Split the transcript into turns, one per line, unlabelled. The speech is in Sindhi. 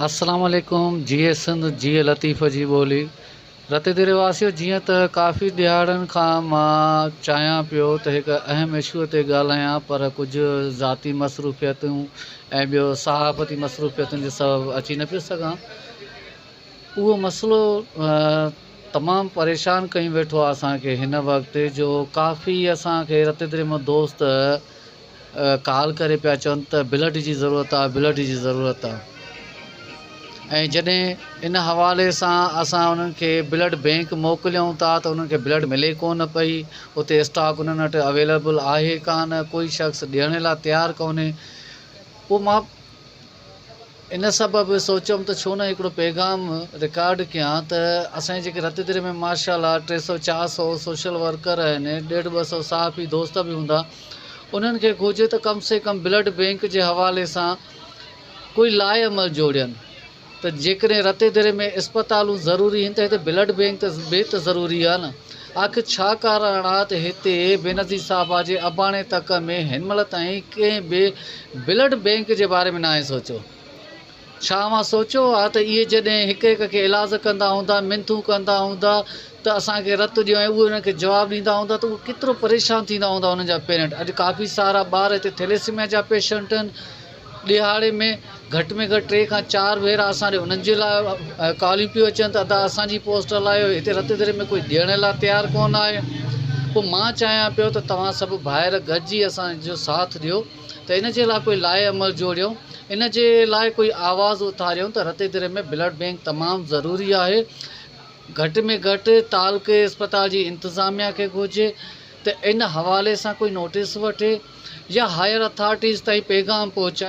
السلام عليڪم جيئي سنڌ جيئي لطيف جي ٻولي رتي ديري واسيو جيئن ته ڪافي ڏهاڙن کان مان چاهيان پيو ته هڪ اهم اشو تي ڳالهايان پر ڪجهه ذاتي مصروفيتون ۽ ٻيو صحافتي مصروفيتن جي سبب اچي نه پيو سگهان اهو مسئلو تمام پريشان ڪيون ويٺو آهي اسان کي هن وقت جو ڪافي اسان کي رتي ديري مان دوست ڪال ڪري پيا چون ته بلڊ جي ضرورت آ بلڊ جي ضرورت آ ۽ جڏهن ان حوالي سان اسان انهن کي بلڊ بينڪ موڪليون ٿا ته انهن کي بلڊ ملي ڪونه پئي اتي اسٽاڪ انهن وٽ اويليبل آهي ڪانه ڪوئي شخص ڏيڻ لاء تيار ڪونهي پوء مان ان سبب سوچيم ته ڇو نه هڪڙو پيغام رڪارڊ ڪيان ته اسان جي جيڪي رتيديري ۾ ماشاء الله ٽي سو چار سو سوشل ورڪر آهن ڏيڍ ٻه سو صحافي دوست به هوندا انهن کي گهرجي ته ڪم سي ڪم بلڊ بينڪ جي حوالي سان ڪوئي لاء عمل جوڙين ته جيڪڏهن رتيديري ۾ اسپتالون ضروري آهن ته هتي بلڊ بينڪ ته به ته ضروري آهي نه آخر ڇا ڪارڻ آ ته هتي بينظير صاحبه جي اباڻي تڪ ۾ هن مهل تائين ڪنهن به بلڊ بينڪ جي باري ۾ ناهي سوچيو. ڇا اوهان سوچيو آ ته اهي جڏهن هڪ هڪ کي ايلاز ڪندا هوندا، منٿون ڪندا هوندا ته اسان کي رت ڏيو ۽ اهي انهن کي جواب ڏيندا هوندا ته اهي ڪيترو پريشان ٿيندا هوندا انهن جا پيرنٽ. اڄ ڪافي سارا ٻار هتي ٿيليسيميا جا پيشنٽ آهن. ڏهاڙي ۾ گهٽ ۾ گهٽ ٽي کان چار ڀيرا اسان ڏي انهن جي لاء ڪاليون پيون اچن ته ادا اسان جي پوسٽ هلايو هتي رتيديري ۾ ڪوئي ڏيڻ لاء تيار ڪونه آهي پوء مان چاهيان پيو ته توهان سڀ ڀائر گڏجي اسان جو ساٿ ڏيو ته ان جي لاء ڪوئي لاء عمل جوڙيون ان جي لاء ڪوئي آواز اٿاريون ته رتيديري ۾ بلڊ بينڪ تمام ضروري آهي گهٽ ۾ گهٽ تعلقي اسپتال جي انتظاميا کي گهرجي ته ان حوالي سان ڪوئي نوٽيس وٺي يا هائر اٿارٽيز تائين پيغام پهچائي.